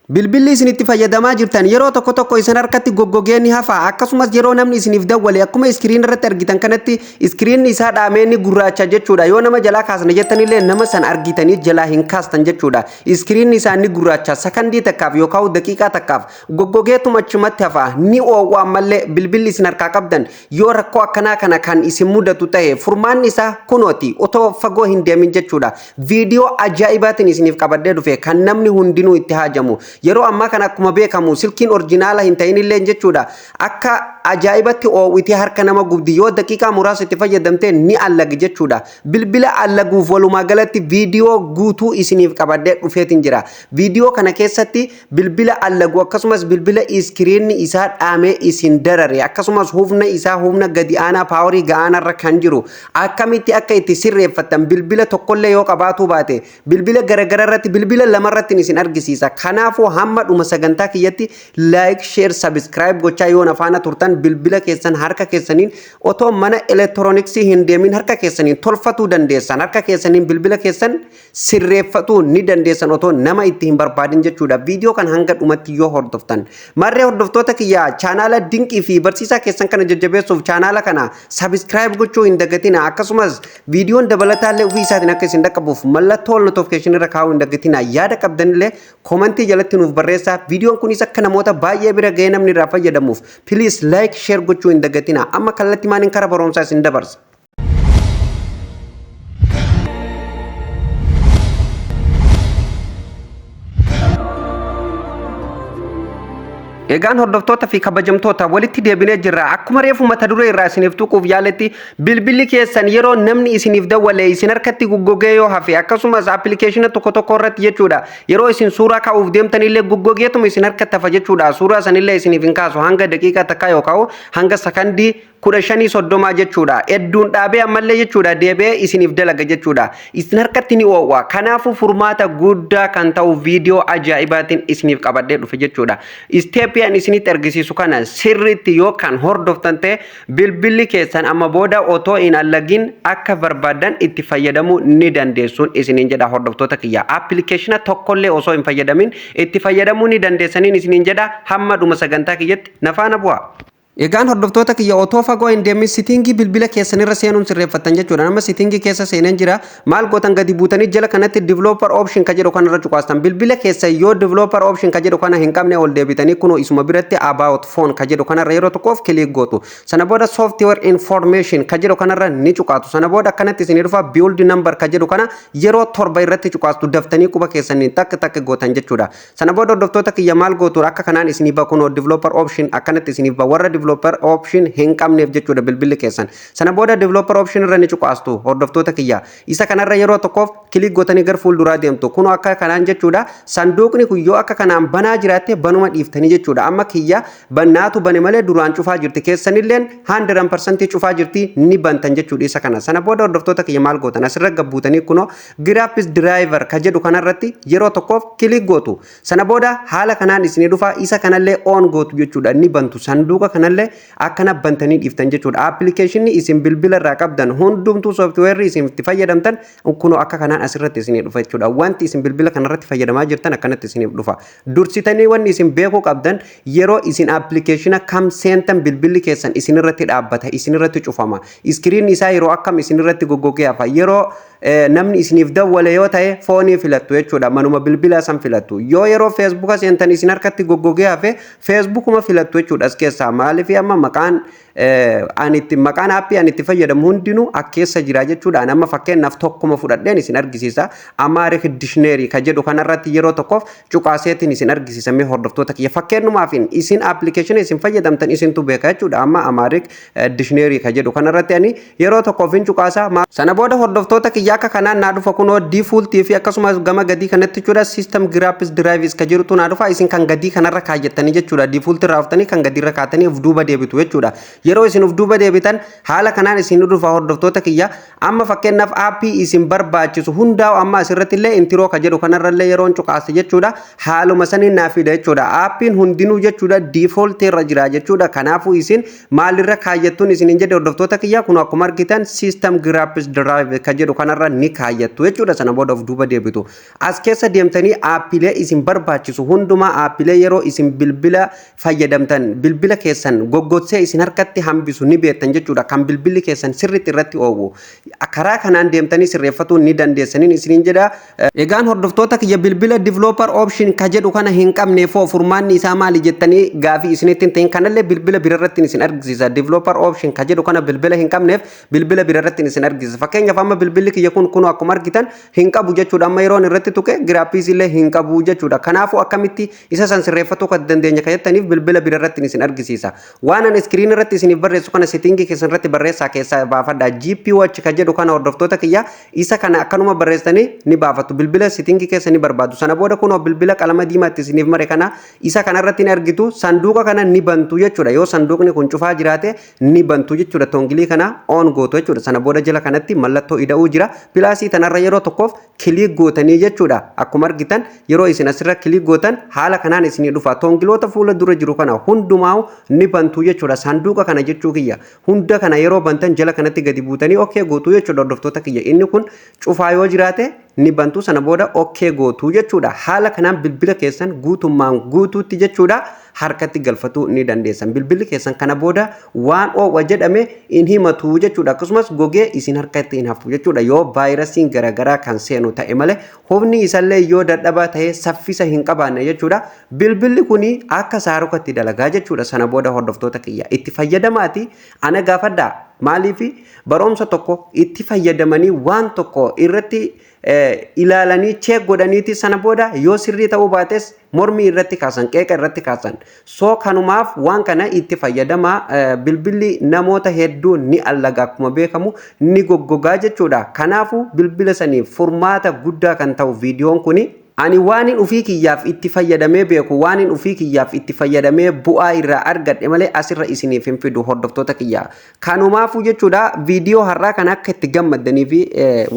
Bilbilli isin itti fayyadamaa jirtan yeroo tokko tokko isin harkatti goggogee ni hafa. Akkasumas yeroo namni isiniif dawwale akkuma screen irratti argitan kanatti screenni isaa dhaamee ni gurraacha jechuudha. Yoo nama jalaa kaasna jettanillee nama san argitanii jalaa hin kaastan jechuudha. Screenni isaa ni gurraacha, sakandii takkaaf yookaan daqiiqaa takkaaf goggogeetuma achumatti hafa, ni oowwa. Ammallee bilbilli isin harkaa qabdan yoo rakkoo akkanaa kana kan isin mudatu ta'e, furmaanni isaa kunooti, otoo fagoo hin deemin jechuudha. Viidiyoo ajaa'ibaatiin isiniif qabadhee dhufe kan namni hundinuu itti haajamu. Yeroo ammaa kana akkuma beekamu silkiin original hin ta'in illee jechuudha, akka ajaa'ibatti oowwitee harka nama gubdi. Yoo daqiiqaa muraasa itti fayyadamte ni allagi jechuudha. Bilbila allaguuf walumaa galatti viidiyoo guutuu isiniif qabadhee dhufeetiin jira. Viidiyoo kana keessatti bilbila allagu, akkasumas bilbila screenni isaa dhaamee isin darare, akkasumas humna isaa humna gadi aanaa, power ga'aanarra kan jiru akkamitti akka itti sirreeffattan, bilbila tokkollee yoo qabaatuu baate bilbila garagara irratti, bilbila lamarratti isin argisiisa. Kanaafuu hamma dhuma sagantaa kiyyatti like, share, subscribe gochaa yoo faana turtan, bilbila keessan harka keessaniin otoo mana elektirooniksii hin deemin harka keessaniin tolfatuu dandeessan. Harka keessaniin bilbila keessan sirreeffatuu ni dandeessan otoo nama itti hin barbaadin jechuudha. Viidiyoo kan hanga dhumatti yoo hordoftan. Marree hordoftoota kiyyaa, chaanaala dinqii fi barsiisaa keessan kana jajjabeessuuf chaanaala kana subscribe gochuu hin dagatina. Akkasumas viidiyoon dabalataallee ofii isaatiin akka isin dhaqqabuuf mallattoo notification irra kaa'uu hin dagatina. Yaada qabdanillee comment jalatti nuuf barreessaa. Viidiyoon kunis akka namoota baay'ee bira ga'ee namni irraa fayyadamuuf please like, share gochuu hin dagatina. Amma kallattii maaniin kara barumsaa isin dabarsa. Egaan hordoftoota fi kabajamtoota, walitti deebinee jirra. Akkuma reefu mata duree irraa isiniif tuquuf yaaletti, bilbilli keessan yeroo namni isiniif dawwale isin harkatti goggogee yoo hafe, akkasumas application tokko tokko irratti jechuudha. Yeroo isin suuraa kaa'uuf deemtanillee goggogeetuma isin harkatti hafa jechuudha. Suuraa sanillee isiniif hin kaasu hanga daqiiqaa takkaa yookaan hanga sakandii 15 30 jechuudha. Hedduun dhaabee ammallee jechuudha deebi'ee isiniif dalaga jechuudha. Isin harkatti ni oowwa. Kanaafuu furmaata guddaa kan ta'u viidiyoo ajaa'ibaatiin isiniif qabadhee dhufe jechuudha. Step ani isinitti argisiisu kana sirriitti yoo kan hordoftan ta'e, bilbilli keessan amma booda otoo hin allagin akka barbaadan itti fayyadamuu ni dandeessuun isiniin jedha, hordoftoota kiyya. Application tokkollee osoo hin fayyadamin itti fayyadamuu ni dandeessaniin isiniin jedha. Hamma dhuma sagantaa kiyyatti na faana bu'a. Egaan hordoftoota kiyya, otoo fagoo hin deemin setting bilbila keessanirra seenuun sirreeffattan jechuudha. Nama setting keessa seeneen jira. Maal gootan? Gadi buutanii jala kanatti developer option ka jedhu kanarra cuqaastan. Bilbila keessa yoo developer option ka jedhu kana hin qabne, ol deebitanii kunoo isuma biratti about phone ka jedhu kanarra yeroo tokkoof click gootu. Sana booda software information ka jedhu kanarra ni cuqaatu. Sana booda akkanatti isinii dhufa. Build number ka jedhu kana yeroo torba irratti cuqaastu, daftanii quba keessaniin takka takka gootan jechuudha. Sana booda, hordoftoota kiyya, maal gootu? Akka kanaan isinii ba'a. Kunoo developer option akkanatti isiniif ba'a, warra developer option hin qabneef jechuudha bilbilli keessan. Sana booda developer option irra ni cuqaastu, hordoftoota kiyya. Isa kanarra yeroo tokkoof click gootanii gara fuulduraa deemtu. Kunoo akka kanaan jechuudha. Sanduuqni kun yoo akka kanaan banaa jiraatte banuma dhiiftanii jechuudha. Amma kiyya bannaatu bane malee duraan cufaa jirti. Keessanilleen 100% cufaa jirti, ni bantan jechuudha isa kana. Sana booda, hordoftoota kiyya, maal gootan? Asirra gabbuutanii kunoo graphics driver ka jedhu kanarratti yeroo tokkoof click gootu. Sana booda haala kanaan isinii dhufa. Isa kanallee on gootu jechuudha, ni bantu. Sanduuqa kanallee akkana bantanii dhiiftan jechuudha. Applicationni isin bilbila irraa qabdan hundumtuu, softwareri isin itti fayyadamtan kunoo akka kanaan asirratti isinii dhufa jechuudha. Wanti isin bilbila kanarratti fayyadamaa jirtan akkanatti isiniif dhufa. Dursitanii wanni isin beekuu qabdan, yeroo isin application kam seentan bilbilli keessan isinirratti dhaabbata, isinirratti cufama? Screenni isaa yeroo akkam isinirratti goggogee hafa? Yeroo namni isiniif dawwale yoo ta'e phone filattu jechuudha. Manuma bilbila san filattu. Yoo yeroo Facebooka seentan isin harkatti goggogee hafe, Facebookuma filattu jechuudha as keessaa. Maaliif? Amma maqaan ani itti maqaan app ani itti fayyadamu hundinuu as keessa jira jechuudha. Amma fakkeenyaaf tokkuma fudhadheen isin argisiisa. Amharic dictionary ka jedhu kanarratti yeroo tokkoof cuqaaseetiin isin argisiisa. Mee hordoftoota kiyya, fakkeenyumaaf, isin application isin fayyadamtan isintu beeka jechuudha. Amma Amharic dictionary ka jedhu kanarratti ani yeroo tokkoof hin cuqaasa. Sana booda, hordoftoota kiyya, akka kanaan naa dhufa. Kunoo default fi akkasumas gama gadii kanatti jechuudha system graphics drivers ka jedhutu naa dhufa. Isin kan gadii kanarra kaayyattanii jechuudha. Default irraa oftanii kan gadiirra kaatanii of duuba deebitu jechuudha. Yeroo isin of duuba deebitan haala kanaan isin dhufa, hordoftoota kiyya. Amma fakkeenyaaf app isin barbaachisu hundaa'u amma asirratti illee intro ka jedhu kanarrallee yeroon cuqaase jechuudha, haaluma saniin naa fida jechuudha. Appiin hundinuu jechuudha default irra jira jechuudha. Kanaafuu isin maalirra kaayyattuun isin hin jedhe, hordoftoota kiyya? Kun akkuma argitan system graphics drive ka jedhu kanarra Kanarra ni kaayyattu jechuudha. Sana booda of duuba deebitu. As keessa deemtanii aappiilee isin barbaachisu hundumaa, aappiilee yeroo isin bilbila fayyadamtan bilbila keessan goggogsee isin harkatti hambisu ni beektan jechuudha. Kan bilbilli keessan sirriitti irratti oowwu. Karaa kanaan deemtanii sirreeffatuu ni dandeessaniin isiniin jedha. Egaan hordoftoota kiyya, bilbila developer option ka jedhu kana hin qabneef furmaanni isaa maali jettanii gaafii isinitti hin ta'in, kanallee bilbila birarratti isin argisiisa. Developer option ka jedhu kana bilbila hin qabneef bilbila birarratti isin argisiisa. Fakkeenyaaf, amma bilbilli kiyya kun akkuma argitan hin qabu jechuudha. Amma yeroon irratti tuqe giraappiis illee hin qabu jechuudha. Kanaafuu akkamitti isa san sirreeffatuu kan dandeenya ka jettaniif bilbila birarratti isin argisiisa. Waan an screen irratti isiniif barreessu kana setting keessan irratti barreessaa keessaa baafadha. GP Watch ka jedhu kana, hordoftoota kiyya, isa kana akkanuma barreessanii ni baafatu. Bilbila setting keessa ni barbaadu. Sana booda kunoo bilbila qalama diimaatti isiniif mare kana, isa kanarratti ni argitu. Sanduuqa kana ni bantu jechuudha. Yoo sanduuqni kun cufaa jiraate ni bantu jechuudha. Toggle kana on gootu jechuudha. Sana booda jala kanatti mallattoo ida'uu jira. Plus tanarra yeroo tokkoof click gootanii jechuudha. Akkuma argitan, yeroo isin asirra click gootan haala kanaan isinii dhufa. Toggleoota fuula dura jiru kana hundumaa ni bantu jechuudha. Sanduuqa kana jechuu kiyya. Hunda kana yeroo bantan jala kanatti gadi buutanii okay gootu jechuudha, hordoftoota kiyya. Inni kun cufaa yoo jiraate ni bantu, sana booda okay gootu jechuudha. Haala kanaan bilbila keessan guutummaan guutuutti jechuudha harkatti galfatuu ni dandeessan. Bilbilli keessan kana booda waan oowwa jedhame hin himatu jechuudha. Akkasumas gogee isin harkatti hin hafu jechuudha. Yoo vaayirasiin garaagaraa kan seenu ta'e malee, humni isallee yoo dadhabaa ta'e saffisa hin qabaanne jechuudha. Bilbilli kuni akka saarukatti dalagaa jechuudha. Sana booda, hordoftoota kiyya, itti fayyadamaati ana gaafadhaa. Maaliif barumsa tokko itti fayyadamanii waan tokko irratti ilaalanii check godhaniiti, sana booda yoo sirrii ta'uu baates mormii irratti kaasan, qeeqa irratti kaasan. So kanumaaf waan kana itti fayyadamaa. Bilbilli namoota hedduu ni allaga, akkuma beekamu ni goggogaa jechuudha. Kanaafuu bilbila saniif furmaata guddaa kan ta'u viidiyoon kuni, ani waan ufii kiyyaaf itti fayyadamee beeku, waan ufii kiyyaaf itti fayyadamee bu'aa irraa argadhe malee asirra isiniif hin fidu, hordoftoota kiyyaa. Kanumaafuu jechuudha, viidiyoo har'aa kana akka itti gammaddanii fi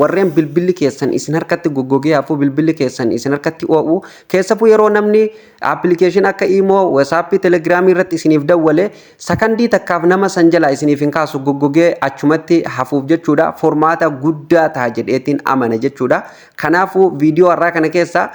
warreen bilbilli keessan isin harkatti goggogee hafu, bilbilli keessan isin harkatti oo'u, keessafuu yeroo namni application akka Imo, WhatsApp, Telegram irratti isiniif dawwale sakandii takkaaf nama san jalaa isiniif hin kaasu, goggogee achumatti hafuuf jechuudha, furmaata guddaa ta'a jedheetiin amana jechuudha. Kanaafuu viidiyoo har'aa kana keessa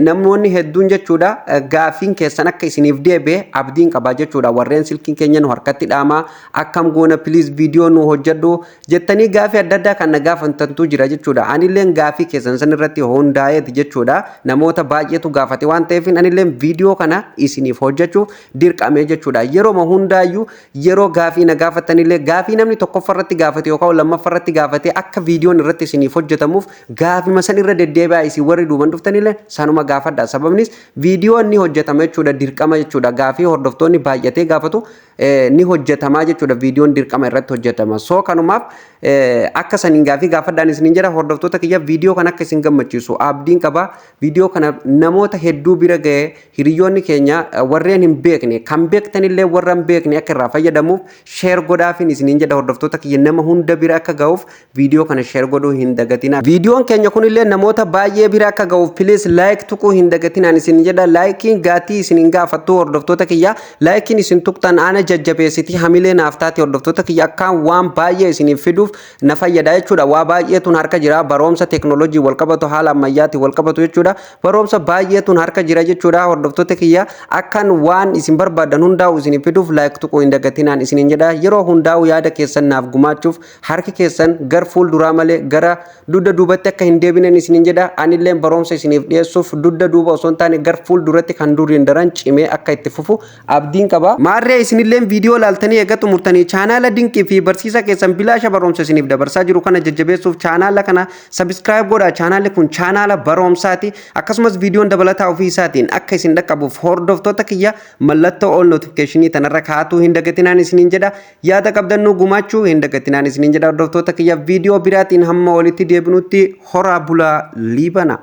namoonni hedduun jechuudha gaafiin keessan akka isiniif deebi'e abdiin qabaa jechuudha. Warreen silkiin keenya nu harkatti dhaamaa, akkam goona, please viidiyoo nu hojjedhu jettanii gaafii adda addaa kan na gaafatantu jira jechuudha. Anilleen gaafii keessan san irratti hundaa'eeti jechuudha. Namoota baay'eetu gaafate waan ta'eef anilleen viidiyoo kana isiniif hojjechuuf dirqame jechuudha. Yeroo hundaayyuu yeroo gaafii na gaafatanillee, gaafii namni tokkoffaa irratti gaafate yookaan lammaffaa irratti gaafate akka viidiyoon irratti isiniif hojjetamuuf gaafima san irra deddeebi'aa. Isin warri duuban dhuftanillee sanuma gaafadha. Sababnis viidiyoon ni hojjetama jechuudha, dirqama jechuudha. Gaafii hordoftoonni baay'atee gaafatu ni hojjetamaa jechuudha. Viidiyoon dirqama irratti hojjetama. So kanumaaf akka saniin gaafii gaafadhaan isiniin jedha. Hordoftoota kiyya, viidiyoo kana akka isin gammachiisu abdiin qaba. Viidiyoo kana namoota hedduu bira ga'ee hiriyoonni keenya warreen hin beekne, kan beektanillee warra hin beekne akka irraa fayyadamuuf share godhaafin isiniin jedha. Hordoftoota kiyya, nama hunda bira akka ga'uuf viidiyoo kana share godhuu hin dagatina. Viidiyoon keenya kunillee namoota baay'ee bira akka ga'uuf please like tuquu hin dagatinaan isin jedha. Likeiin gaatii isin hin gaafattu, hordoftoota kiyya. Likeiin isin tuqxan ana jajjabeessiti, hamilee naaf taate, hordoftoota kiyya, akkaan waan baay'ee isiniif fiduuf na fayyada jechuudha. Waa baay'eetuun harka jira, barumsa teeknooloojii wal qabatu, haala ammayyaatiin wal qabatu jechuudha. Barumsa baay'eetuun harka jira jechuudha. Hordoftoota kiyya, akkan waan isin barbaadan hundaa'u isiniif fiduuf like tuquu hin dagatinaan isiniin jedha. Yeroo hundaa'u yaada keessan naaf gumaachuuf harki keessan gar fuulduraa malee gara dugda duubatti akka hin deebinen isiniin jedha. Anillee barumsa isiniif dhiyeessuuf dugda duuba osoo hin taane gar fuulduratti kan duriin daran cimee akka itti fufu abdiin qaba. Maarree isinillee viidiyoo laaltanii eega xumurtanii chaanaala dinqii fi barsiisa keessan bilaasha barumsa isiniif dabarsaa jiru kana jajjabeessuuf chaanaala kana subscribe godhaa. Chaanaalli kun chaanaala barumsaati. Akkasumas viidiyoon dabalataa ofii isaatiin akka isin dhaqqabuuf, hordoftoota kiyya, mallattoo all notification tanarra kaa'atuu hin dagatinaan isiniin jedha. Yaada qabdannuu gumaachuu hin dagatinaan isiniin jedha. Hordoftoota kiyya, viidiyoo biraatiin hamma walitti deebinutti horaa bulaa, liibana.